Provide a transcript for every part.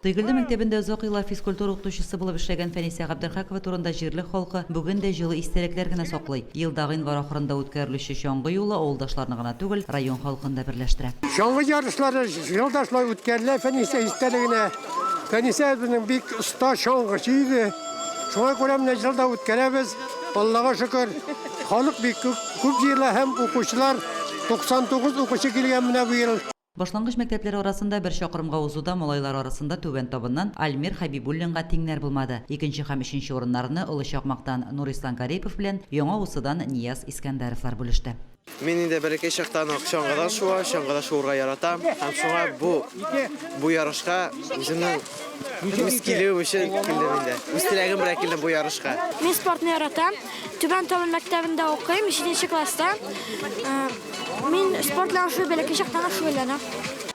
Тойгелде мәктәбендә озак еллар физкультура укытучысы булып эшләгән Фәнисә Габделхакова турында җирлек халкы бүген дә җылы истәлекләр генә саклый. Елда гыйнвар ахырында үткәрелүче чаңгы юлы авылдашларны гына түгел, район халкын да берләштерә. Чаңгы ярышлары ел да шулай үткәрелә Фәнисә истәлегенә. Фәнисә безнең бик оста чаңгычы иде. Шуңа күрә менә ел да үткәрәбез. Аллага шөкер, халык бик күп җыела һәм укучылар, 99 укучы килгән менә быел. Башлангыч мәктәпләр арасында бер чакрымга узуда малайлар арасында Түбән Табыннан Альмир Хәбибуллинга тиңнәр булмады. Икенче һәм өченче урыннарны Олы Чакмактан Нурислам Гарипов белән Яңа Усыдан Нияз Искәндәровлар бүлеште. Мин инде бәләкәй чактан ук чаңгыда шуа, чаңгыда шуырга яратам һәм шуңа бу бу ярышка үземнең үз килүем өчен килдем инде. Үз теләгем белән килдем бу ярышка. Мин спортны яратам. Түбән Табын мәктәбендә укыйм, җиденче класста. Мин спорт белән шул бәләкәй чактан ук шөгыльләнәм.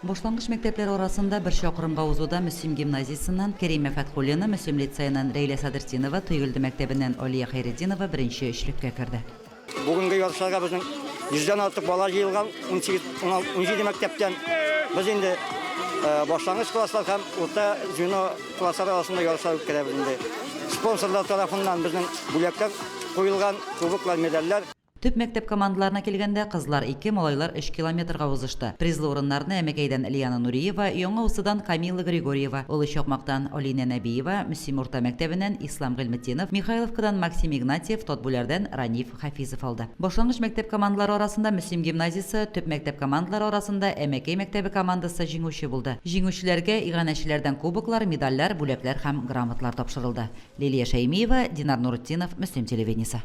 Башлангыч мәктәпләр арасында бер чакрымга узуда Мөслим гимназиясеннән Кәримә Фәтхуллина, Мөслим лицееннан Рәйлә Садретдинова, Тойгелде мәктәбеннән Алия Хәйретдинова беренче өчлеккә керде. Бүгенге ярышларга безнең йөздән артык бала җыелган, 18, 17 мәктәптән. Без инде башлангыч класслар һәм урта звено класслары арасында ярышлар үткәрәбез инде. Спонсорлар тарафыннан безнең бүләкләр куелган, кубоклар, медальләр. Төп мәктәп командаларына килгәндә, кызлар, ике, малайлар өч километрга узышты. Призлы урыннарны Әмәкәйдән Лиана Нуриева, Яңа Усыдан Камилла Григорьева, Олы Чакмактан Алинә Нәбиева, Мөслим урта мәктәбеннән Ислам Гыйльметдинов, Михайловкадан Максим Игнатьев, Татбүләрдән Раниф Хафизов алды. Башлангыч мәктәп командалары арасында Мөслим гимназиясе, төп мәктәп командалары арасында Әмәкәй мәктәбе командасы җиңүче булды. Җиңүчеләргә иганәчеләрдән кубоклар, медальләр, бүләкләр һәм грамоталар тапшырылды. Лилия Шәймиева, Динар Нуретдинов, Мөслим телевидениесе.